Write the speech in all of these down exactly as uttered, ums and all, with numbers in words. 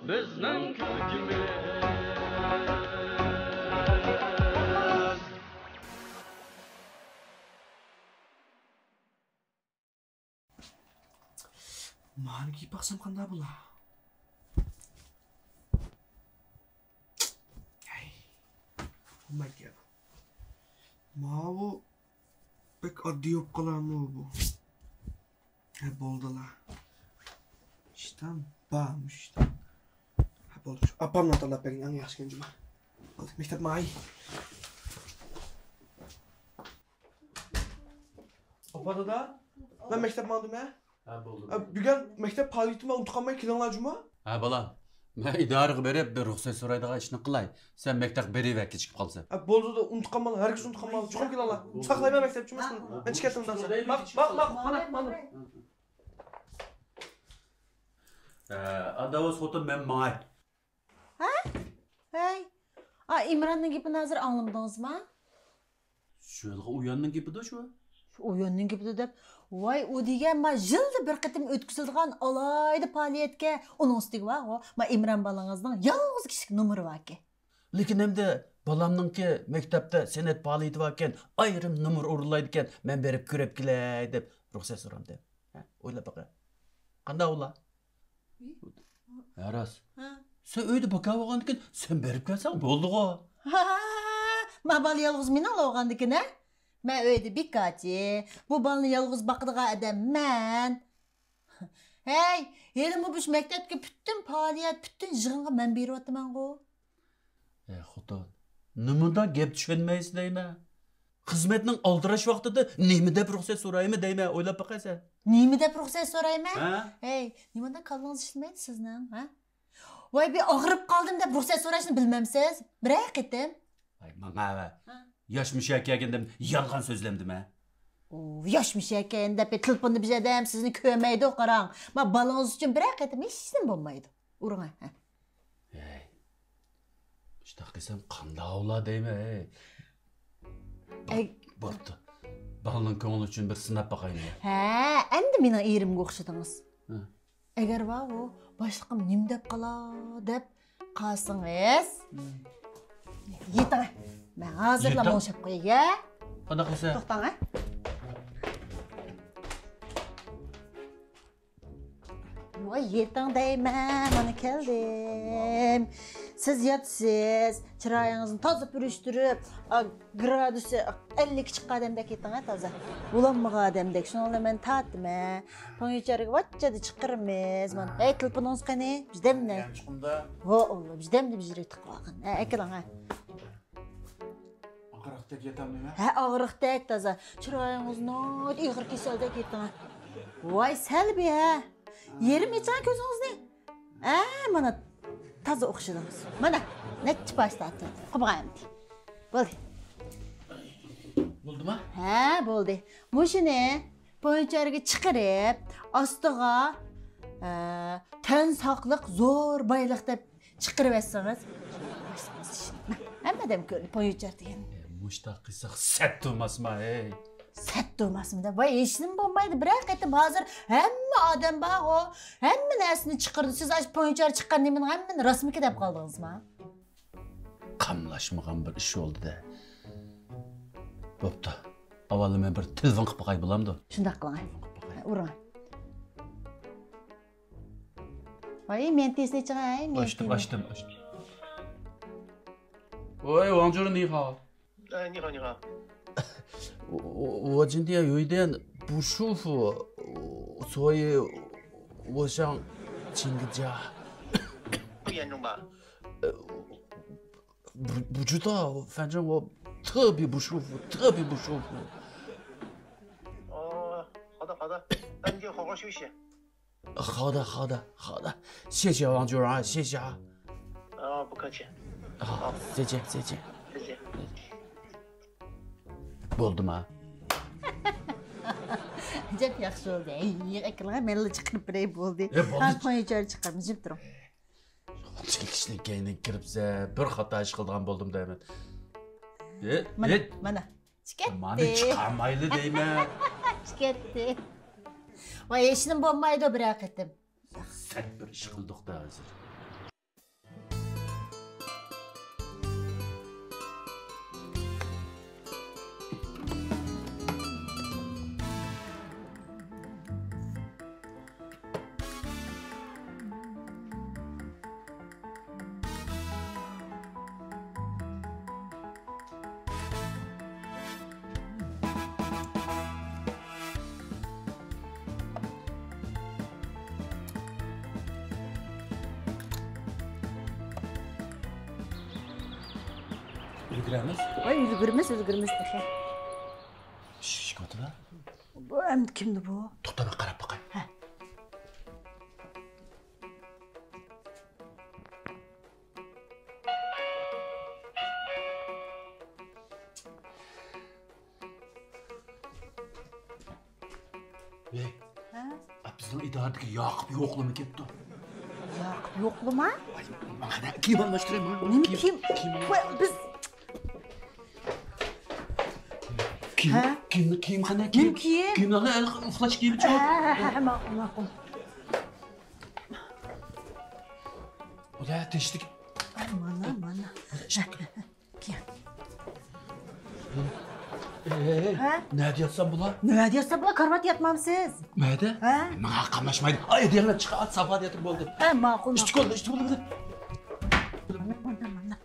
بىزنىڭ كۈلكىمىز. مانى كىيىپ باقسام قانداق بولا؟ ھەي، بولمايدىكەن. ماۋۇ بەك ئاددىي بولۇپ قالارمۇ بۇ؟ ھە، بولدىلا. ئىشتان بار، مۇشۇ ئىشتان. ھە، بولدى، شۇ ئاپامنى تاللاپ بەرگىن، ئەڭ ياخشى ئىكەن جۇما. بولدى، مەكتەپ ماي. ئاپا، دادا. مەن مەكتەپ ماڭدىم، ھە؟ ھە، بولدى. ئە، بۈگۈن مەكتەپ پائالىيىتى بار، ئۇنتۇپ قالماي كېلىڭلار جۇما. ھە، بالام. مەن ئىدارىگە بېرىپ بىر رۇخسەت سورايدىغان ئىشنى قىلاي. سەن مەكتەپكە بېرىۋەر، كېچىكىپ قالىسەن. ھە، بولدى، دادا، ئۇنتۇپ قالماڭلار، ھەرگىز ئۇنتۇپ قالماڭلار. چوقۇم كېلىڭلار. ساقلايمەن مەكتەپچى، مەن چىقىپ كەتتىم، دادا. ماق، ماق، مانا، مانا. ھە، ئاداۋاس خوتۇن، مەن ماڭاي. ھە؟ ھەي. ئا، ئىمراننىڭ گېپىنى ھازىر ئاڭلىمىدىڭىزما؟ شۇ ھېلىقى ئۇياننىڭ گېپىدۇ شۇ. شۇ ئۇياننىڭ گېپىدۇ دەپ. ۋاي، ئۇ دېگەن ما يىلدا بىر قېتىم ئۆتكۈزۈلىدىغان ئالاھىدە پائالىيەتكە، ئۇنىڭ ئۈستىگە بارغۇ، ما ئىمران بالىڭىزنىڭ يالغۇز كىشىلىك نومۇرى باركەن. لېكىن ئەمدى بالامنىڭكى مەكتەپتە سەنئەت پائالىيىتى باركەن، ئايرىم نومۇر ئورۇنلايدىكەن، مەن بېرىپ كۆرۈپ كېلەي دەپ رۇخسەت سورامدىم. ھە، ئويلاپ باقە. قانداق ئۇلار؟ ھە، راست. ھە. سەن ئۆيدە بىكار بولغاندىكىن سەن بېرىپ كەلسەڭ بولدىغۇ. ھا، ما بالا يالغۇز مېنىڭلا بولغاندىكىن، ھە؟ مەن ئۆيدە بىكارچى. بۇ بالىنى يالغۇز باقىدىغان ئادەم مەن. ھەي، ھېلىمۇ بۇ مەكتەپتىكى پۈتۈن پائالىيەت، پۈتۈن يىغىنغا مەن بېرىۋاتىمەنغۇ. ئەي خوتۇن، نېمىدا گەپ چۈشەنمەيسىز دەيمەن. خىزمەتنىڭ ئالدىراش ۋاقتىدا نېمە دەپ رۇخسەت سورايمەن دەيمەن، ئويلاپ باقاي سەن. نېمە دەپ رۇخسەت سورايمەن؟ ھە؟ ھەي، نېمانداق كاللىڭىز ئىشلىمەيدۇ سىزنىڭ، ھە؟ ۋاي، بىر ئاغرىپ قالدىم دەپ رۇخسەت سوراشنى بىلمەمسىز؟ بىرەر قېتىم. ۋاي، ماڭا ۋە. ھە. ياش مۇشۇ يەرگە كەلگەندىم يالغان سۆزلەمدىم ھە؟ ئۇ، ياش مۇشۇ يەرگە كەلگەندە بىر تېلېفوندا بىر ئادەم سىزنى كۆرمەيدۇ، قاراڭ. ما بالىڭىز ئۈچۈن بىرەر قېتىم ھېچنېمە بولمايدۇ. ئۇرۇڭ ھە. ھەي، مۇشۇنداق قىلسام قانداق بولا دەيمەن، ھەي. ئەي. بوپتۇ. بالىنىڭ كۆڭلى ئۈچۈن بىر سىناپ باقايلى. ھە، ئەمدى مېنىڭ ئېرىمگە ئوخشىدىڭىز. ھە. ئەگەر بارغۇ، باشلىقىم نېمە دەپ قالا دەپ قالسىڭىز. ھە. يېتىڭ. مەن ھازىرلا يېتىڭ. مۇڭشاپ قوياي. قانداق قىلىسەن؟ توختاڭ ھە. ۋاي، يېتىڭ دەيمەن، مانا كەلدىم. سىز ياتىسىز، چىرايىڭىزنى تازا پۈرۈشتۈرۈپ، ئا، گرادۇسى ئەللىككە چىققان ئادەمدەك يېتىڭ ھە، تازا. بۇلانمىغان ئادەمدەك، شۇنىڭ بىلەن مەن تارتىمەن. پونيىچارگا ۋاچچىدە چىقىرىمىز. مانا، ھەي، تېلېفونىڭىز قېنى؟ بىردەمدە. يانچۇقۇمدا. ھو، ئاللا، بىردەمدە بىر يېرى تىقىۋالغان. ھە، ئەكېلىڭ ھە. ئاغرىقتەك ياتامدىمەن؟ ھە، ئاغرىقتەك تازا. چىرايىڭىز ناھايىتى ئېغىر كېسەلدەك يېتىڭ. ۋاي، سەل بىر ھە. يېرىم ئېچىڭ كۆزىڭىزنى. ھە، مانا تازا ئوخشىدىڭىز. مانا نەچچە پاش تارتىڭ. قوبغا ئەمدى. بولدى. بولدىما؟ ھە، بولدى. مۇشۇنى پونيىچارگا چىقىرىپ، ئاستىغا، ئە، تەن ساقلىق زور بايلىق دەپ چىقىرىۋەتسىڭىز، ھەممە ئادەم كۆردى، پونيىچار دېگەن. ئە، مۇشتاق قىلساق سەت تۇرماسما، ھەي؟ سەت تۇرماسمۇ دەپ، ۋاي، ھېچنېمە بولمايدۇ، بىرەر قېتىم ھازىر ھەممە ئادەم بارغۇ، ھەممە نەرسىنى چىقىرىدۇ، سىز ئاشۇ پونيىچار چىققان نېمىنىڭ ھەممىنى راستمىكىن دەپ قالدىڭىزما؟ قاملاشمىغان بىر ئىش بولدى-دە. بوپتۇ، ئاۋۋال مەن بىر تېلېفون قىلىپ باقاي، بولامدۇ؟ شۇنداق قىلىڭ. تېلېفون قىلىپ باقاي. ئۇرۇڭ. ۋاي، مەنتىسىنى ئىچىڭە، ھەي، ئاچتىم، مەنتىنى. ئاچتىم، ئاچتىم. ۋاي، ۋاڭجۇر نىخاۋ. ئە، نىخاۋ، نىخاۋ. 我，我今天有一点不舒服，所以我想请个假。 不严重吧？ 不，不知道，反正我特别不舒服，特别不舒服。 哦，好的，好的，那你就好好休息。 好的，好的，好的，谢谢王主任啊，谢谢啊。 ھە، بۇ كاچا. 好，再见，再见。 بولدىما؟ ئەجەب ياخشى بولدى. ھەي، يىغ ئەكىلغا مەنلا چىقىرىپ بېرەي بولدى. ئە، بولدى. ھە، پونيىچار چىقىرىمىز، جىم تۇرۇڭ. شۇنچىلىك ئىشنىڭ كەينىگە كىرىپسە، بىر خاتا ئىش قىلىدىغان بولدۇم دەيمەن. ئە، مانا، ئە. مانا. چىقەتتى. مانا چىقارمايلى دەيمەن. چىقەتتى. ۋاي، ھېچنېمە بولمايدۇ بىرەر قېتىم. سەت بىر ئىش قىلدۇق-دە ھازىر. ئۈلگۈرەمىز. ۋاي، ئۈلگۈرىمىز، ئۈلگۈرىمىز تېخى. شىش كۆتىدە. بۇ ئەمدى كىمدۇ بۇ؟ توختا، مەن قاراپ باقاي. ھە. ۋەي. ھە؟ ئا، بىزنىڭ ئىدارىدىكى ياقۇپ يوقلىما كەپتۇ. ياقۇپ يوقلىما؟ ۋاي، ماڭا كىيىم ئالماشتۇراي، ماڭا. نېمە كىيىم؟ كىيىم، كىيىم ۋاي، بىز كىيىم، ھە؟ كىيىم، كىيىم قانداق كىيىم؟ نېمە كىيىم؟ كىيىملەرنى ئۇخلاش كىيىمىچۇ؟ ھە، ھە، ھە، ھە، ماقۇل، ماقۇل. بۇلار تېشتىكى. مانا، مانا. بۇلار ئىشتىكى. كىيىڭ. ھە؟ نەدە ياتسام بولا؟ نەدە ياتسام بولا؟ كارىۋاتتا ياتمامسىز؟ نەدە؟ ھە؟ ماڭا قاملاشمايدۇ. ئاي، دېگەنلەر چىقار، ساپادا ياتىپ بولدى. ھە، ماقۇل، ئىشتىك ماقۇل. بولدى، ئىشتىك بولدى. مانا، مانا، مانا.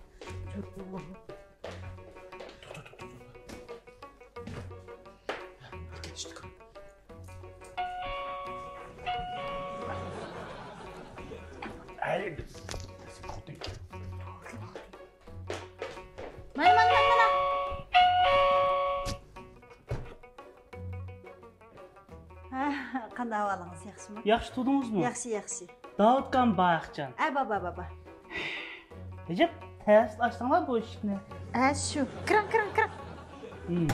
مانا، مانا، مانا، مانا. ھە، قانداق ئەھۋالىڭىز، ياخشىمۇ؟ ياخشى تۇردىڭىزمۇ؟ ياخشى، ياخشى. داۋۇتكام بار ئىكەن. ھە، بار، بار، بار، بار. ئەجەب، تەستە ئاچتىڭلار بۇ ئىشىكنى. ھە، شۇ. كىرىڭ، كىرىڭ، كىرىڭ. ھىم.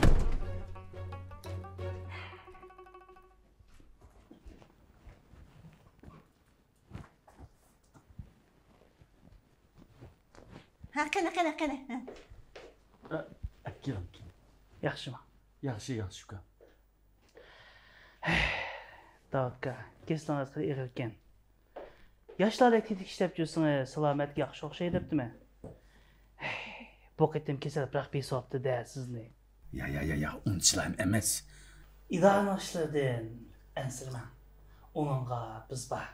ھە، قېنى، قېنى، قېنى. ھە. ئە، كېلىڭ، كېلىڭ. ياخشىمۇ؟ ياخشى، ياخشى، ئۇكام. داۋۇت ئاكا، كېسىلىڭىز خېلى ئېغىركەن. ياشلاردەك تېتىك ئىشلەپ يۈرسىڭىز، سالامەتلىك ياخشى ئوخشايدۇ دەپتىمەن. بۇ قېتىم كېسەل بىراق بېسىۋاپتۇ-دە سىزنى. يا، يا، يا، يا، ئۇنچىلام ئەمەس. ئىدارىنىڭ ئىشلىرىدىن ئەنسىرىمەڭ. ئۇنىڭغا بىز بار.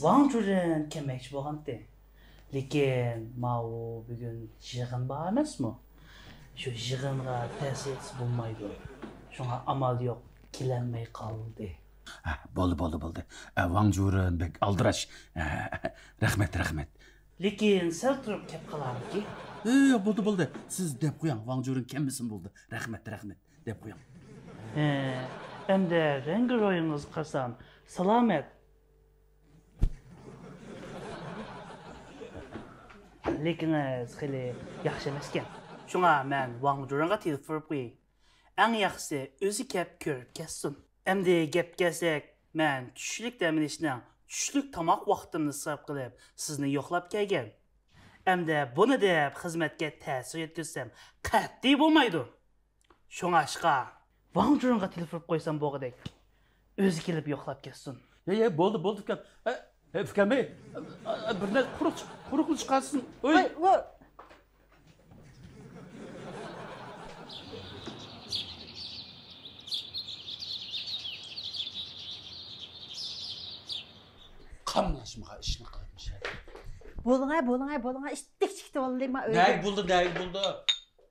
ۋاڭ جۈرېن كەلمەكچى بولغانتى. لېكىن ماۋۇ بۈگۈن يىغىن بار ئەمەسمۇ؟ شۇ يىغىنغا تەسىر يەتكۈزسە بولمايدۇ. شۇڭا ئامال يوق، كېلەلمەي قالدى. ھە، بولدى، بولدى، بولدى. ئە، ۋاڭ جۈرېن بەك ئالدىراش. ئە، رەھمەت، رەھمەت. لېكىن سەل تۇرۇپ كەپ قالارمىكى؟ ئە، ياق، بولدى، بولدى. سىز دەپ قويۇڭ، ۋاڭ جۈرېن كەلمىسىمۇ بولدى. رەھمەت، رەھمەت. دەپ قويۇڭ. ھە، ئەمدى رەڭگىرويىڭىزغا قارىسام، سالامەت. لېكىڭىز خېلى ياخشى ئەمەسكەن. شۇڭا مەن ۋاڭ جۈرېنغا تېلېفون ئۇرۇپ قوياي. ئەڭ ياخشىسى ئۆزى كەپ كۆرۈپ كەتسۇن. ئەمدى گەپكە كەلسەك، مەن چۈشلۈك دەم ئېلىشنىڭ، چۈشلۈك تاماق ۋاقتىمنى ئىسراپ قىلىپ سىزنى يوقلاپ كەلگەن. ئەمدى بۇنى دەپ خىزمەتكە تەسىر يەتكۈزسەم قەتئىي بولمايدۇ. شۇڭاشقا ۋاڭ جۈرېنغا تېلېفون ئۇرۇپ قويسام بولغۇدەك. ئۆزى كېلىپ يوقلاپ كەتسۇن. ھەي، ھەي، بولدى، بولدى، ئۇكام. ھەي، ھەي، ئۇكام، ھەي. بىر نەرسە قۇرۇق، قۇرۇقلا چىقارسۇن. ھەي. ۋاي، ۋاي. قاملاشمىغان ئىشنى قىلىپمىش. بولۇڭە، بولۇڭە، بولۇڭە. ئىتتىك چىقتى، ۋاللىي، ما ئۆيگە. نەگە بولدى، نەگە بولدى؟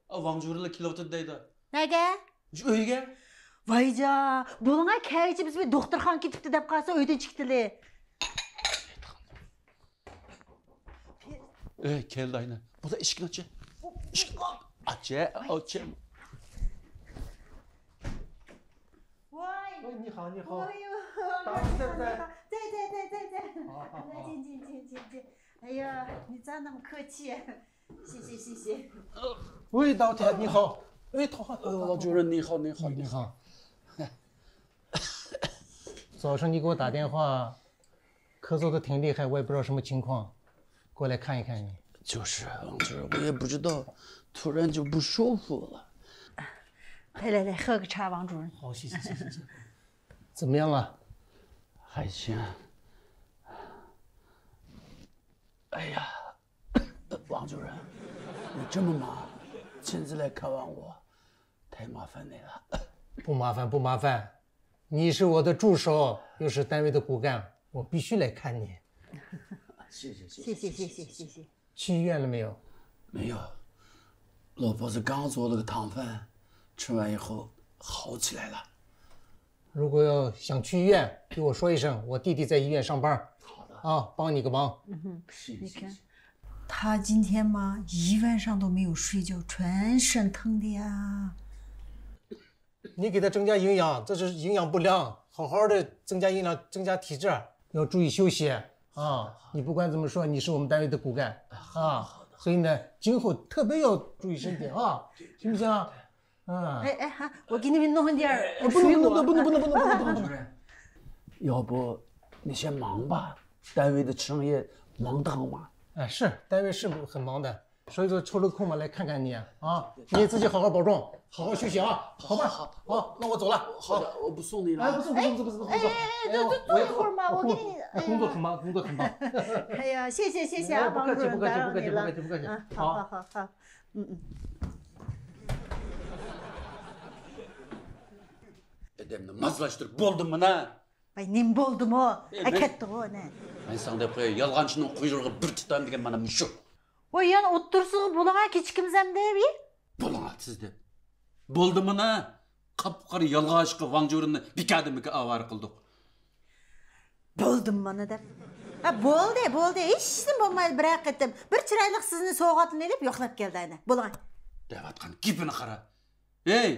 ئا، ۋاڭ جۈرېنلا كېلىۋاتىدۇ دەيدۇ. نەگە؟ شۇ ئۆيگە. ۋايجان، بۇلىڭا كەچ بىز بىر دوختۇرخانىغا كېتىپتۇ دەپ قالسا ئۆيدىن چىقتىلى. ئەي، كەلدى ئاينا. بۇدا ئىشىكنى ئاچ. ئىشىكنى ئاچ، ئاچ. ۋاي. ۋاي، نىخاۋ، نىخاۋ. ۋاي، ۋاي. 大家再见。再见，再见，再见。 哎呀，你咋那么客气？ 谢谢，谢谢。喂，老铁，你好。哎，头发，头发，老主任，你好，你好，你好。早上你给我打电话，咳嗽的挺厉害，我也不知道什么情况，过来看一看你。就是，老主任，我也不知道，突然就不舒服了。来来来，喝个茶，王主任。好，谢谢，谢谢，谢谢。怎么样了？还行。哎呀， 王主任，你这么忙，亲自来看望我，太麻烦你了。不麻烦，不麻烦，你是我的助手，又是单位的骨干，我必须来看你。谢谢，谢谢，谢谢，谢谢，谢谢。去医院了没有？没有，老婆子刚做了个汤饭，吃完以后好起来了。 如果要想去医院，给我说一声，我弟弟在医院上班。好的。啊，帮你个忙。嗯哼，谢谢，你看。谢谢。他今天嘛，一晚上都没有睡觉，全身疼的呀。你给他增加营养，这是营养不良，好好的增加营养，增加体质，要注意休息啊。你不管怎么说，你是我们单位的骨干啊，所以呢，今后特别要注意身体啊，行不行？嗯。哎哎哈，我给你们弄点儿水果。不能不能不能不能不能不能不能不能。要不你先忙吧，单位的生意忙得很嘛。哎，是，单位是很忙的，所以说抽了空嘛来看看你啊。你也自己好好保重，好好休息啊，好吧？好，那我走了。好的，我不送你了。哎，不送不送不送不送不送。哎哎哎，坐坐一会儿嘛，我给你。哎，工作很忙，工作很忙。哎呀，谢谢谢谢啊，王主任，打扰你了。不客气不客气不客气不客气。好好好好。 ئادەمنى مازلاشتۇرۇپ بولدىمۇ نە؟ ۋاي، نېمە بولدىمۇ؟ ئەكەتتىغۇ نە. مەن ساڭا دەپ قوياي، يالغانچىنىڭ قۇيرۇقى بىر تۇتام دېگەن مانا مۇشۇ. ۋاي، يەنە ئوتتۇرىسىغا بولۇڭا كېچىكىمىز ئەمدى. بولۇڭا سىز دەپ. بولدىمۇ نە؟ قاپقارا يالغاچقا ۋاڭ جۇرىننى بىكاردىن بىكار ئاۋارە قىلدۇق. بولدۇم مانا دەپ. ھە، بولدى، بولدى، ھېچنېمە بولمايدۇ، بىرەر قېتىم بىر چىرايلىق سىزنى سوۋغاتلىنى ئېلىپ يوقلاپ كەلدى ئەنە. بولغاي. دەۋاتقان گېپىنى قارا. ھەي!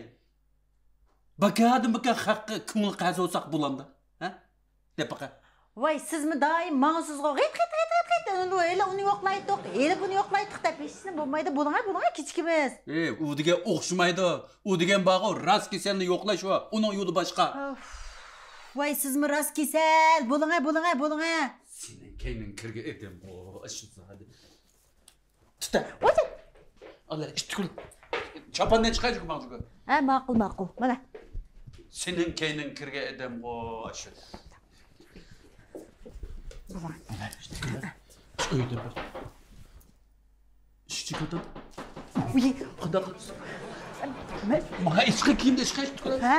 بىكاردىن بىكار خەققە كۆڭۈل قەرز بولساق بولامدا؟ ھە؟ دەپ باقە. ۋاي، سىزمۇ دائىم ماڭىسىزغۇ. غىت، غىت، غىت، غىت، غىت. ھېلى ئۇنى يوقلايتتۇق، ھېلى بۇنى يوقلايتتۇق دەپ ھېچنېمە بولمايدۇ. بولغاي، بولغاي، كېچىكىمىز. ئى، ئۇ دېگەن ئوخشىمايدۇ. ئۇ دېگەن بارغۇ، راست كېسەلنى يوقلاش ئۇ. ئۇنىڭ يولى باشقا. ئۇف. ۋاي، سىزمۇ راست كېسەل. بولۇڭە، بولۇڭە، بولۇڭە. سېنىڭ كەينىڭ كىرگەن ئادەمغۇ، ئاشۇ زادى. تۇتە. ۋاي. ئاللا، ئىتتىكۇل. چاپاننى چىقايچۇ، ماڭچۇ. ھە، ماقۇل، ماقۇل. مانا. سېنىڭ كەينىڭ كىرگەن ئادەمغۇ، ئاشۇ. بولۇڭە. ئۆيدە بىر ئىشچى كۆتۈر. ئۇي. قانداق قىلىسىز؟ ماڭا ئىشقا كىيىمدە ئىشقا ئىشقا. ھە؟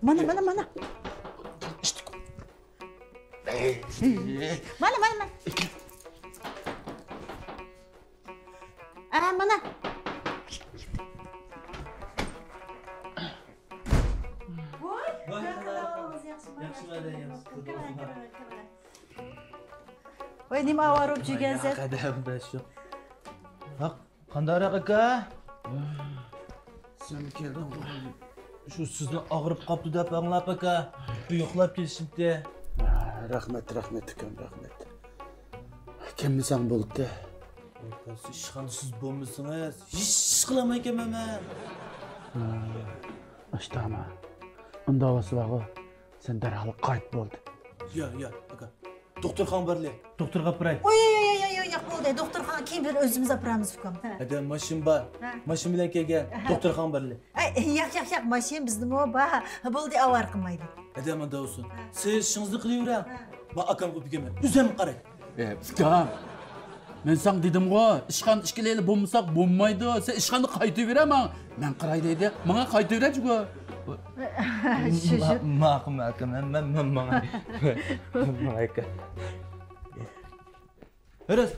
مانا، مانا، مانا. مانا، مانا، مانا. ئە، مانا. ۋاي، ۋاي، ياخشىمۇ؟ ياخشىمۇ، ياخشى. كىرىڭ، كىرىڭ، كىرىڭ. ۋاي، نېمە ئاۋارە بولۇپ يۈرگەنسەن؟ ياق، ئادەم بەش يوق. ۋاق، قانداقراق ئاكا؟ سەن كەلدىڭغۇ. شۇ سىزنى ئاغرىپ قاپتۇ دەپ ئاڭلاپ ئاكا، بىر يوقلاپ كېلىشىمتى. رەھمەت، رەھمەت ئۇكام، رەھمەت. كەلمىسەڭ بولدى. ئىشخانىدا سىز بولمىسىڭىز ھېچ ئىش قىلالمايكەنمەن مەن. ئاشتاما، ئۇنداق بولسا بارغۇ، سەن دەرھال قايت بولدى. يا، يا، ئاكا. دوختۇرخانىغا بارلى. دوختۇرغا ئاپىراي. ئوي، ياق، ياق، ياق، ياق، بولدى. دوختۇرخانىغا كېيىن بىر ئۆزىمىز ئاپىرارمىز، ئۇكام. ھە. ھەدە، ماشىنا بار. ھە. ماشىنا بىلەن كەلگەن. ھە. دوختۇرخانىغا بارلى. ئەي، ياق، ياق، ياق، ماشىنا بىزدىمۇ بار. بولدى، ئاۋارە قىلمايلى. ھەدە، مانداق بولسۇن. ھە. سىز ئىشىڭىزنى قىلىۋېرىڭ. ھە. مەن ئاكامغا ئۆپۈپ كېلىمەن. ئۆزۈم قاراي. ئە، ئۇكام، مەن ساڭا دېدىمغۇ، ئىشخانىدا ئىككىلەيلى بولمىساق بولمايدۇ. سەن ئىشخانىدا قايتىۋېرە ماڭا. مەن قاراي دەيدۇ. ماڭا قايتىۋېرە جۇگۇ. شۇ، شۇ. ماقۇل، ماقۇل. مەن، مەن، مەن ماڭاي. ماڭايكەن. راست.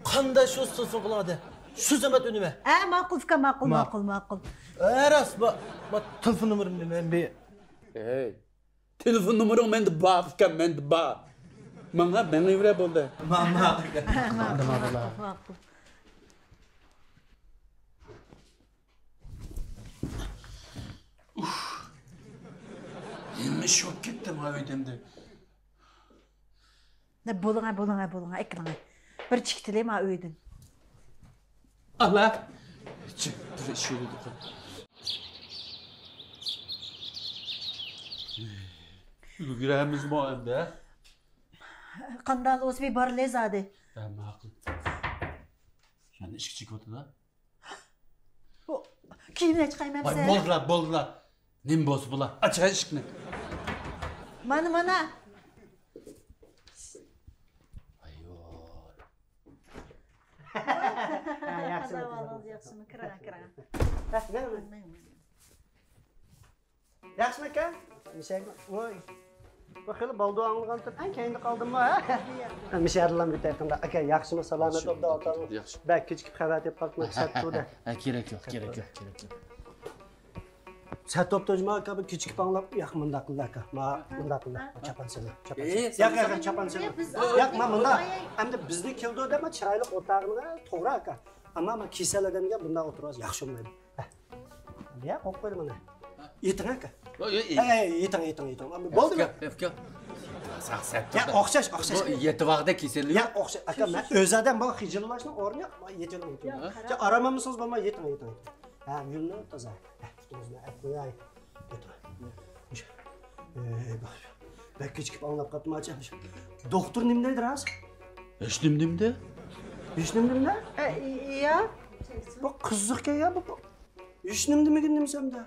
قانداق شۇ سىلسىن قىلىڭ ئادە. شۇ زەمەت ئۈنۈمە. ئە، ماقۇل، ئۇكا، ماقۇل، ماقۇل، ماقۇل. ئە، راست، ما، ما، تېلېفون نومۇرۇمنى مەن بىر. ئەي، تېلېفون نومۇرۇڭ مەندە بار، ئۇكام، مەندە بار. ماڭا مېڭىۋېرە بولدى. ما، ما. ماقۇل، ماقۇل. ئۇف. نېمە ئىش بولۇپ كەتتى ما ئۆيدە ئەمدى؟ نە، بولۇڭە، بولۇڭە، بولۇڭە، ئەكىلىڭە. بىر چىقىتىلى ما ئۆيدىن. ئالا. چىق، بىر ئىش بولدى. ئۈلگۈرەمىزمۇ ئەمدى؟ قانداق بولسا بىر بارلى زادى. ھە، ماقۇل. يەنە ئىشىك چېكىۋاتىدۇ. بۇ كىيىمنى چىقايمەن ۋاي، سەن. بولدىلا، بولدىلا. نېمە بولسا بولا. ئاچ ئىشىكنى. مانا، مانا. ۋاي، ياخشى. ئەھۋالىڭىز ياخشىمۇ؟ كىرىڭ، كىرىڭ. ياخشىمۇ ئاكا؟ مىشەگە، ۋوي. بۇ خېلى بالدۇر ئاڭلىغان تۇرۇپ، كەينىدە قالدىممۇ، ھە؟ مىشەدىلام بىتەر قانداق؟ ئاكا، ياخشىمۇ، سالامەت ئوبدان ئولتۇرۇڭ. ياخشى. بەك كېچىكىپ خەۋەر تېپىپ قاپتىمەن، سەت تۇردى. ھە، كېرەك يوق، كېرەك يوق، كېرەك يوق. سەتوپ توجما ئاكا بىر كېچىكىپ ئاڭلاپ، ياق، مۇنداق قىل ئاكا. ما، مۇنداق قىل. چاپان سېلىڭ، چاپان سېلىڭ. ياق، ياق، ياق، چاپان سېلىڭ. ياق، ما، مۇنداق. ئەمدى بىزنى كېلىدۇ دەپ، ما، چىرايلىق ئوتاقىڭغا توغرا ئاكا. ئەمما، ما، كېسەل ئادەمگە بۇنداق ئوتۇرۇۋالسا ياخشى بولمايدۇ. ھە. ياق، قويۇپ قويدۇم مانا. يېتىڭ ئاكا. يو، يو، يېتىڭ. ھە، يېتىڭ، يېتىڭ، يېتىڭ. بولدىمۇ؟ ئەپكە، ئەپكە. يا، ئوخشاش، ئوخشاش. بۇ يېتىۋاغدەك كېسەللىك. يا، ئوخشاش. ئاكا، مەن ئۆز ئادەم، بۇ خىجىللاشنىڭ ئورنى يوق. يېتىڭ، يېتىڭ. يا، ئارام ئالمىسىڭىز بولماي، يېتىڭ، يېتىڭ. ھە، يۈرمەڭ تازا. ھە، پۇتىڭىزنى ئەپ قوياي. ئولتۇر. ئەي، بەك كېچىكىپ ئاڭلاپ قاپتىمەن، ئاچا. دوختۇر نېمە دەيدۇ راست؟ ھېچنېمە دېمىدى. ھېچنېمە دېمىدى؟ ئە، يا. بۇ قىزىقكەن يا، بۇ، بۇ. ھېچنېمە دېمىگىن نېمىسەمدە.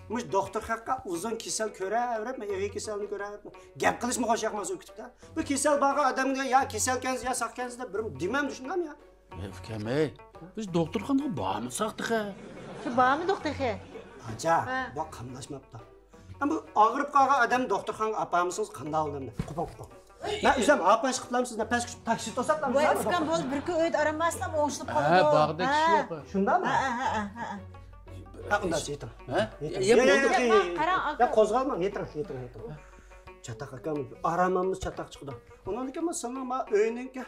مۇشۇ دوختۇر خەققە ئۇزۇن كېسەل كۆرەۋېرىپ، مەن ئېغىر كېسەلنى كۆرەۋېرىپ، گەپ قىلىشمۇ خوش ياقماس ئۆكۈتۈپتە. بۇ كېسەل بارغان ئادەمگە يا كېسەلكەنسىز يا ساقكەنسىز دەپ بىر دېمەمدۇ شۇنداقمۇ يا؟ ئۇكام، ھەي، بىز دوختۇرخانىغا بارمىساق تېخى. شۇ بارمىدۇق تېخى. ئاچا، ھە. بۇ قاملاشماپتۇ. ئەمما بۇ ئاغرىپ قالغان ئادەمنى دوختۇرخانىغا ئاپارمىسىڭىز قانداق بولىدۇ؟ قوپۇڭ، قوپۇڭ. مەن ئۆزۈم ئاپاش قىپلامسىز، پەس كۈچۈپ تاكسى توساتلا. ۋاي ئۇكام، بولدى، بىر كۈن ئۆيدە ئارام ئالسىلا ئوڭشىلىپ قالىدۇ. ھە، باغدەك ئىش يوق. شۇنداقمۇ؟ ھە، ھە، ھە، ھە. ھە، ئۇنداق يېتىڭ. ھە؟ يېتىڭ. يا، يا، يا، قوزغالماڭ، يېتىڭ، يېتىڭ، يېتىڭ. چاتاق ئاكام، ئارام ئالمىسا چاتاق چىقىدۇ. ئۇنىڭدىن كېيىن سېنىڭ ما ئۆينىڭكى،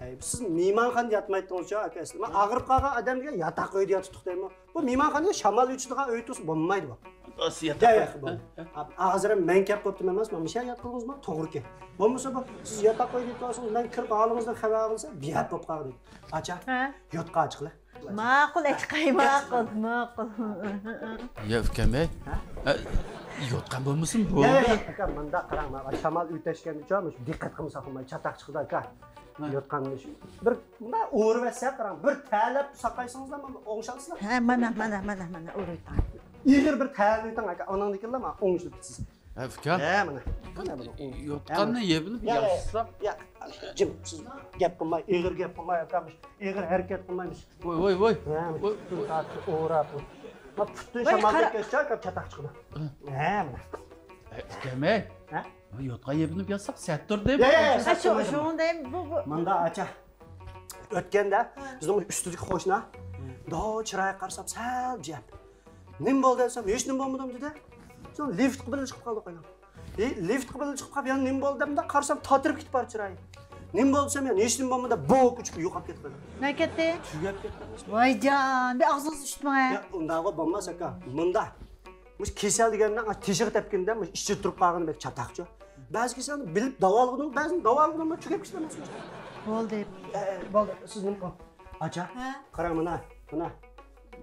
ھەي، سىز مېھمانخانىدا ياتمايتتىڭىزچۇ، ئاكا، ئەسلى. ما ئاغرىپ قالغان ئادەم دېگەن ياتاق ئۆيدە ياتىدۇق دەيمۇ؟ بۇ مېھمانخانىدا شامال ئۇچىدىغان ئۆي تۇرسا بولمايدۇ بۇ. يا، يا، بولدى. ھازىر مەن كەپ قوپتۇم ئەمەس، مانا مۇشۇ ياتقىنىڭىزمۇ توغرىكەن. بولمىسا بۇ، سىز ياتاق ئۆيدە ياتىۋالسىڭىز، مەن كىرىپ ھالىڭىزدىن خەۋەر ئالسام، بىھەپ بولۇپ قالدى. ئاچا، ھە؟ يوتقا ئاچقىلى. ماقۇل، ئەچقاي، ماقۇل، ماقۇل. يا ئۇكام، ھە؟ ھە؟ ئە، يوتقان بولمىسۇن بۇ؟ يا، يا، يا، ئاكا، مۇنداق قاراڭ، مانا شامال ئۆتەشكەندىچۇ، مۇشۇ دىققەت قىلمىساق بولمايدۇ، چاتاق چىقىدۇ، ئاكا. ھە. يوتقاننى شۇ بىر مۇنداق ئۇرۇۋەتسە قاراڭ، بىر تەلەپ ساقايسىڭىزلا مانا ئوڭشالسىلا. ھە، مانا، مانا، مانا، مانا ئۇرۇۋېتىڭ. ئېغىر بىر تەلەپ ئېتىڭ، ئاكا، ئۇنىڭدىن كېيىنلا مانا ئوڭشىلىپ كېتىسىز. ھە، ئۇكام. ھە، مانا. قانا، يوتقاننى يەپ بولۇپ يا، يا، ياتسا. يا، جىم، سىز گەپ قىلماي، ئېغىر گەپ قىلماي، ئاكام، ئېغىر ھەرىكەت قىلمايمىز. ۋوي، ۋوي، ۋوي. ھە، ۋوي، پۈتۈن ۋوي. تارتىپ ئوراپ. ما پۈتۈن ۋاي، شامال قارا. كەتكەچ چاتاق چىقىدۇ. ھە. ھە، مانا. ئۇكام، ھە؟ ھە؟ يوتقان يەپ بولۇپ ياتساق سەت تۇردى. يا، يا، يا، ھە، سەت شۇ، تۇردى. شۇنىڭ دەيمەن، بۇ، بۇ. مۇندا ئاچا. ئۆتكەندە بىزنىڭ ئۈستىدىكى قوشنا، داۋ چىرايىغا قارىسام سەل جىم. نېمە بولدى دېسەم، ھېچنېمە بولمىدىم دېدى. سوڭ لىفتقا بىللە چىقىپ قالدۇق ئاينام. ھېي، لىفتقا بىللە چىقىپ قاپ، يەنە نېمە بولدى دەمدە قارىسام تاتىرىپ كېتىپ بار چىرايى. نېمە بولدى دېسەم، يەنە ھېچنېمە بولمىدى، بوك ئۇچۇپ يوقاپ كېتىپ قالدى. نە كەتتى؟ تۈگەپ كەتتى. ۋايجان، بىر ئاغزىڭىزنى ئۇشتۇرماڭ ھە. يا، ئۇنداقغۇ بولماس ئاكا. مۇندا. مۇشۇ كېسەل دېگەننىڭ تېشىغا تەپكىنىدە مۇشۇ ئىچىدە تۇرۇپ قالغىنى بەك چاتاقچۇ. بەزى كېسەلنى بىلىپ داۋالىغىنىڭ، بەزىنى داۋالىغىنىڭ تۈگەپ كېتىدۇ. بولدى. ئە، بولدى، سىز نېمە قىلىڭ؟ ئاچا، ھە؟ قاراڭ مانا، مانا.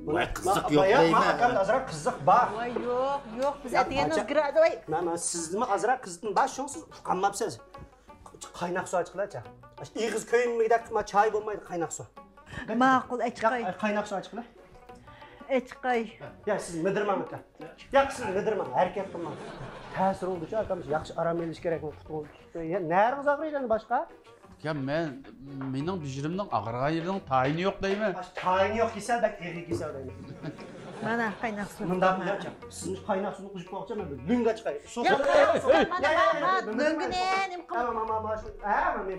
ۋاي، قىزىق يوق دەيمەن. ئاكامدا ئازراق قىزىق بار. ۋاي، يوق، يوق، بىز ئەتىگەندىن گىرا، ۋاي. مانا، مانا، سىزدىمۇ ئازراق قىزىقتىن بار، شۇڭا سىز ئۇقالماپسىز. قايناق سۇ ئاچقىلىچە. ئېغىز كۆيمىگۈدەك قىلما، چاي بولمايدۇ، قايناق سۇ. ماقۇل، ئەچقاي. ياق، قايناق سۇ ئاچقىلى. ئەچقاي. يا، سىز مىدىرماڭ ئاكا. ياق، سىز مىدىرماڭ، ھەرىكەت قىلماڭ. تەسىر بولدىچۇ ئاكام، ياخشى ئارام ئېلىش كېرەك. يا، نەرىڭىز ئاغرىيدۇ ئەمدى باشقا؟ يا، مەن، مېنىڭ بېشىمنىڭ ئاغرىغان يېرىنىڭ تايىنى يوق دەيمەن. ئاشۇ تايىنى يوق كېسەل بەك ئېغىر كېسەل دەيمەن. مانا، قايناق سۇ. مۇنداق بىلەنچە، سىز قايناق سۇنى قۇيۇپ قويغۇچە مەن لۆڭگە چىقاي. ياق، قاراڭ، مانا، مانا، لۆڭگىنى نېمە قىلماق؟ مانا، مانا، مانا، شۇ، ھە، مانا،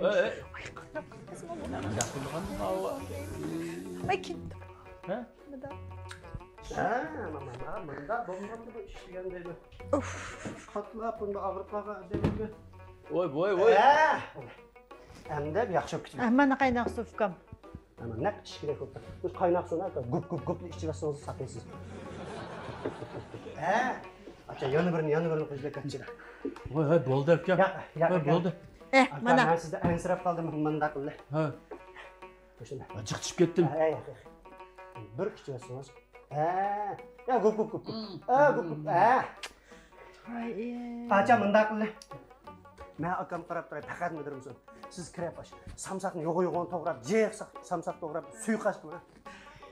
مانا، شۇ. ۋاي، كىم؟ ھە؟ مۇنداق. ھە، مانا، مانا، مۇنداق بولمامدۇ بۇ ئىش دېگەن دەيدۇ. ئۇف. قاتلاپ بۇندا ئاغرىپ قالغان ئادەمگە. ۋوي، ۋوي، ۋوي. ھە. ئەمدى ياخشى بولۇپ كېتىدۇ. ئە، مانا قايناق سۇ ئۇكام. مانا نەق ئىچكۈدەك بولۇپتۇ. بۇ قايناق سۇنى ئاكا گۈپ، گۈپ، گۈپلا ئىچىۋەتسىڭىز ساقىيسىز. ھە. ئاكا، يەنە بىرنى، يەنە بىرنى قوشۇپ كەتچىلە. ۋاي، ۋاي، بولدى ئاكا. ياق، ياق، ۋاي، ئاكا. بولدى. ئە، ئاكا، مانا. مەن سىزدە ئەنسىرەپ قالدىم، مۇنداق قىلدى. ھە. مۇشۇنداق. جىق چۈشۈپ كەتتىم. ھە، ياق، ياق. بىر ئىچىۋەتسىڭىز. ھە. يا، گۈپ، گۈپ، گۈپ، گۈپ. ھە، گۈپ، گۈپ. ھە. ۋاي، ئى. ئاچا، مۇنداق قىلدى. مەن ئاكام قاراپ تۇراي، پەقەت مىدىرمىسۇن. سىز كىرىپ ئاش. سامساقنى يوغان-يوغان توغراپ، جىق سا-، سامساق توغراپ، سۇيۇقاش قىلىڭ.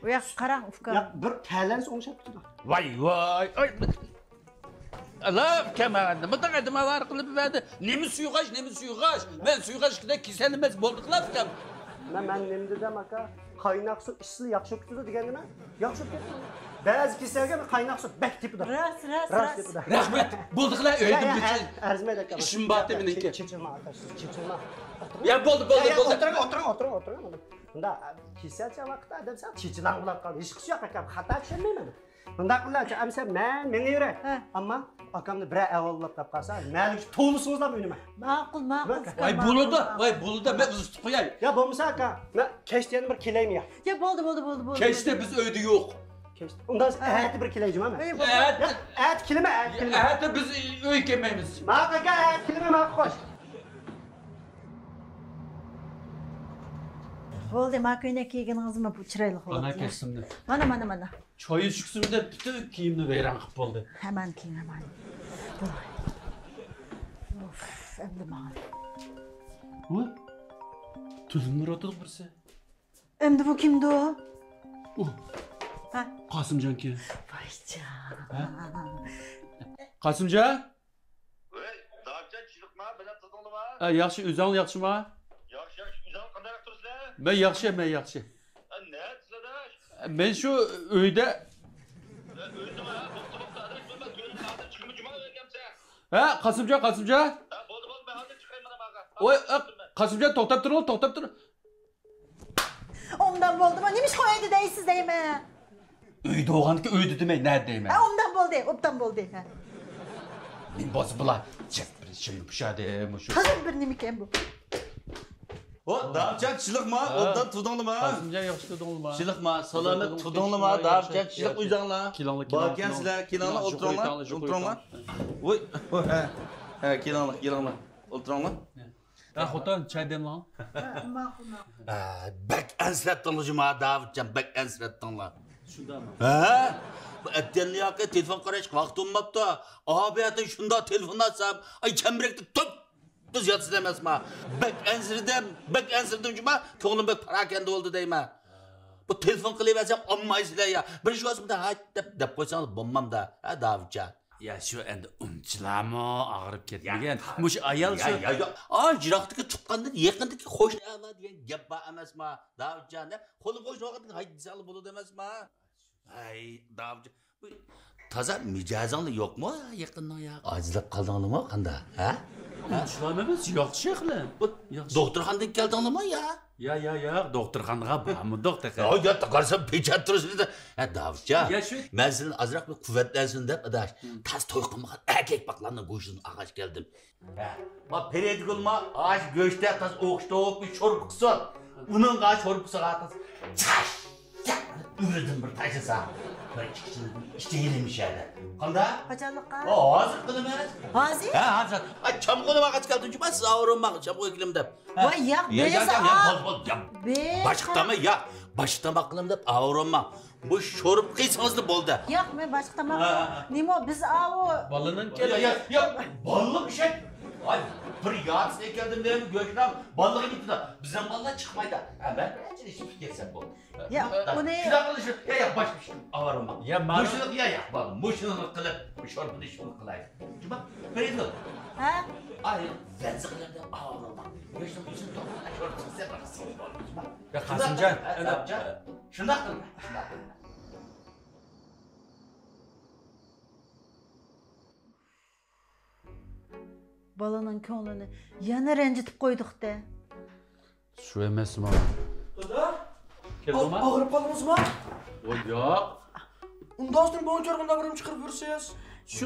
ئۇ ياق قاراڭ، ئۇكام. ياق، بىر تەلەنسە ئوڭشاپ كېتىدۇ. ۋاي، ۋاي، ئاي. ئالا، ئۇكام، نېمە دەڭ ئادەم ئاۋارە قىلىپ بەردى؟ نېمە سۇيۇقاش، نېمە سۇيۇقاش؟ مەن سۇيۇقاش كېسەل ئەمەس، بولدۇقلا، ئۇكام. مەن، مەن نېمە دېدىم، ئاكا؟ قايناق سۇ ئىچسىلا ياخشى بولۇپ كېتىدۇ دېگەندىمەن. ياخشى بولۇپ كەتتى. بەزى كېسەلگە قايناق سۇ بەك تېپىدۇ. راست، راست، راست، راست. تېپىدۇ. رەھمەت. بولدى قىلە، ئۆيدىن يا، يا، بىر ئەر-، ئەرزىمەيدۇ ئاكا. ئىشىم بار دە مېنىڭكى. چېچ-، چېچىلماڭ ئاكا، سىز چېچىلماڭ. يا، بولدى، بولدى، يا، يا، بولدى. ئولتۇرۇڭ، ئولتۇرۇڭ، ئولتۇرۇڭ، ئولتۇرۇڭ. مۇنداق، كېسەلچە ۋاقىتتا ئادەم سەل چېچىلاڭ بولۇپ قالدى. ھېچقىسى يوق ئاكا، خاتا چۈشەنمەيمەن. مۇنداق قىلىڭچە، ئەمىسە مەن مېڭىۋېرەي. ھە. ئەمما ئاكامنى بىرەر ئەھۋال ئۇلاپ تاپقالسا، نەلىكچە توۋلىسىڭىزلارمۇ ئۈنۈمەن. ماقۇل، ماقۇل، ماقۇل. ۋاي، بولىدۇ، ۋاي، بولىدۇ، مەن ئۇزىتىپ قوياي. يا بولمىسا ئاكا، مەن كەچتە يەنە بىر كېلەيمۇ يا؟ يا بولدى، بولدى، بولدى، بولدى. كەچتە بىز ئۆيدە يوق. كەچتە. ئۇنداق ئەتە بىر كېلەي جۇما مەن. ئەتە، ئەتە كېلىمەن، ئەتە كېلىمەن. ئەتە بىز ئۆيگە كەلمەيمىز. ماقۇل ئاكا، ئەتە كېلىمەن، ماقۇل، خوش. بولدى، ما كۆينەك كىيگىنىڭىزمۇ بۇ چىرايلىق بولدى. مانا كەشتىمدە. مانا، مانا، مانا. چاي ئىچكۈسىمدە پۈتۈن كىيىمنى ۋەيران قىلىپ بولدى. ھەمان كىيىڭ، ھەمان. بولدى. ئۇف، ئەمدى ماڭا. ۋۇ، تېلېفون ئۇرۇۋاتىدۇ بىرسى. ئەمدى بۇ كىمدۇ؟ ئۇ. ھە؟ قاسىمجانكەن. ۋايجان. ھە؟ قاسىمجان؟ ۋەي، داۋۇتجان، چىلىقما، بىلەن تۇردۇڭلىما؟ ھە، ياخشى، ئۆزۈڭلار ياقشىما؟ ياخشى، ياخشى، ئۆزۈڭلار قانداق تۇرسىلەر؟ مەن ياخشى، مەن ياخشى. ھە، نەدىسىلەر؟ مەن شۇ ئۆيدە. ھە، ئۆيدىما؟ بوپتۇ، بوپتۇ، ئاداش، بولما، تۆلىدىن ھازىر چىقىمۇ جۇما ئۆيگەمسەن؟ ھە، قاسىمجان، قاسىمجان. ھە، بولدى، بولدى، مەن ھازىر چىقاي، مانا ماغا. ۋاي، ئە، قاسىمجان، توختاپ تۇرۇڭ، توختاپ تۇرۇڭ. ئوبدان بولدىمۇ؟ نېمىشقا ئۆيدە دەيسىز دەيمەن. ئۆيدە بولغاندىكىن ئۆيدە دېمەي، نەدە دەيمەن. ھە، ئوبدان بولدى، ئوبدان بولدى. ھە. نېمە بولسا بولا، جىق بىر شىمنى پۇشادى، مۇشۇ. تازا بىر نېمىكەن بۇ. ھو، داۋۇتجان، چىلىقما، ھە. ئوبدان تۇردۇڭلىما؟ قاسىمجان، ياخشى تۇردۇڭلىما؟ چىلىقما، سالامەت تۇردۇڭلىما، داۋۇتجان، چىلىق ئۆزۈڭلار. كېلىڭلار، كېلىڭلار، باركەنسىلەر، كېلىڭلار، ئولتۇرۇڭلار، ئولتۇرۇڭلار. ۋوي، ھە، ھە، كېلىڭلار، كېلىڭلار، ئولتۇرۇڭلار. ھە، خوتۇن، چاي دەملەڭ. ماقۇل، ماقۇل. ئە، بەك ئەنسىرەتتىڭلار جۇما، داۋۇتجان، بەك ئەنسىرەتتىڭلار. شۇنداقمۇ؟ ھە؟ بۇ ئەتىگەننى ياقى تېلېفون قاراش ۋاقتى بولماپتۇ. ئابىيەتە شۇنداق تېلېفون ئاچسام، ئاي، چەمبىرەكتە توپ تۈز ياتىسىز ئەمەسما. بەك ئەنسىرىدىم، بەك ئەنسىرىدىم جۇما، كۆڭلۈم بەك پاراكەندە بولدى دەيمەن. بۇ تېلېفون قىلىۋەرسەم ئالمايسىلەر يا. بىر ئىش بولسا مۇنداق ھايت دەپ، دەپ قويساڭلار بولمامدا، ھە، داۋۇتجان؟ يا، شۇ ئەمدى ئۇنچىلامۇ ئاغرىپ كەتمىگەن. يا، مۇشۇ ئايال شۇ. يا، يا، يا. ئا، يىراقتىكى تۇغقاندىن يېقىندىكى قوشنا ئەلا دېگەن گەپ بار ئەمەسما، داۋۇتجان؟ قولۇم قوشنا ۋاقىتتا ھايت دېسەڭلار بولىدۇ ئەمەسما؟ ھەي، داۋۇتجان، بۇ تازا مىجەزىڭلار يوقمۇ يېقىننىڭ يا؟ ئاجىزلاپ قالدىڭلارمۇ قاندا، ھە؟ ئۇنچىلام ئەمەس، ياخشى خېلى. بۇ ياخشى. دوختۇرخانىدىن كەلدىڭلارمۇ يا؟ يا، يا، يا، دوختۇرخانىغا بارمىدۇق تېخى. يا، يا، قارىسام پېچەت تۇرسىز. ھە، داۋۇتجان. يا، شۇ. مەن سىلىنى ئازراق بىر قۇۋۋەتلەنسۇن دەپ، ئاداش، ھە، تاز توي قىلمىغان ئەركەك باقلارنىڭ گۆشىدىن ئالغاچ كەلدىم. ھە، ما پەرىدىگۈلما ئاش گۆشتە تاز ئوخشىتىپ بىر شورپا قىلسۇن. ئۇنىڭغا شورپىسىغا تاز چاش ئۈرىدىن بىر تاشلىسا، بىر ئىككى چىلىدىن ئىچەيلى مۇشەدە. قانداق؟ قاچانلىققا؟ ئا، ھازىر قىلىمىز. ھازىر؟ ھە، ھازىر. ئا، چامغۇرنى ماڭغاچ كەلدىم جۇما، سىز ئاۋۇرۇنماڭ، چامغۇر كېلىم دەپ. ھە. ۋاي، ياق، يا، يا، بېرىسە، يا، يا، ئا، بول، بول، يا. بېرىش باشقا تاماق، يا، باشقا تاماق قىلىم دەپ ئاۋۇرۇنماڭ. بۇ شورپا قىلسىڭىزلا بولدى. ياق، مەن باشقا تاماق، ھە، ھە، ھە. نېمە، بىز ئاۋۇ. بالىنىڭ يا، يا، يا، بالىلىق ئىشەك. ئاي، بىر يارىسىنى ئەكەلدىم دەيمەن، گۆشنىڭ بالىلىقى كېتىدۇ. بىزنىڭ بالىلار چىقمايدۇ. ھە، مەن بىرەر ئىشلىشىپ كەلسەم بولدى. يا، ھە، ئۇنى شۇنداق قىلىش، يا، يا، باشقا ئىش ئاۋارىمەن. يا، مانا مۇشۇنى، يا، يا، بالام، مۇشۇنى قىلىپ، شورپىنى شۇنى قىلاي. جۇما، بېرىدۇ. ھە؟ ئاي، بەنزە قىلىپ ئاۋارىمەن. مۇشۇنى، مۇشۇنى توغرا، شورپىنى سەن قىلسىڭىز بولدى، جۇما. يا، قاسىمجان، شۇنداق قىل، شۇنداق قىل. بالىنىڭ كۆڭلىنى يەنە رەنجىتىپ قويدۇق-دە. شۇ ئەمەسما؟ دادا؟ كەلدىڭما؟ ئاغرىپ قالدىڭىزما؟ ۋاي ياق. ئۇنداق ئۈستىنى بوغۇنچۇرۇقنى بىرىم چىقىرىپ بېرىسىز. شۇ،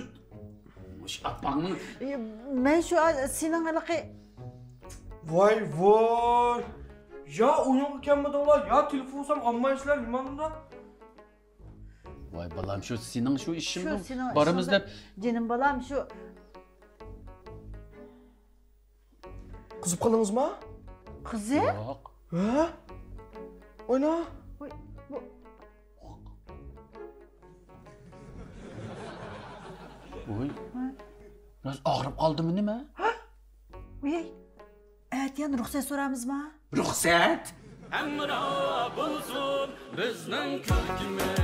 شۇ ئاپاڭنىڭ. ئى، مەن شۇ، ئا، سېنىڭ ھېلىقى. ۋاي، ۋاي. يا ئويۇنغا كەلمىدىڭلار، يا تېلېفون ئۇرسام ئالمايسىلەر، نېماندۇ؟ ۋاي بالام، شۇ سېنىڭ شۇ ئىشىڭ، شۇ سېنىڭ بارىمىز ئىشىڭ دەپ. جېنىم بالام، شۇ. قىزىپ قالدىڭىزما؟ قىزىپ؟ ياق. ھە؟ ئوينا. ۋاي، بۇ. ۋاي. ھە؟ بىراز ئاغرىپ قالدىمۇ نېمە؟ ھە؟ ۋاي. ئەتىيان رۇخسەت سورامىزما؟ رۇخسەت؟ ھەمراھ بولسۇن بىزنىڭ كۈلكىمىز.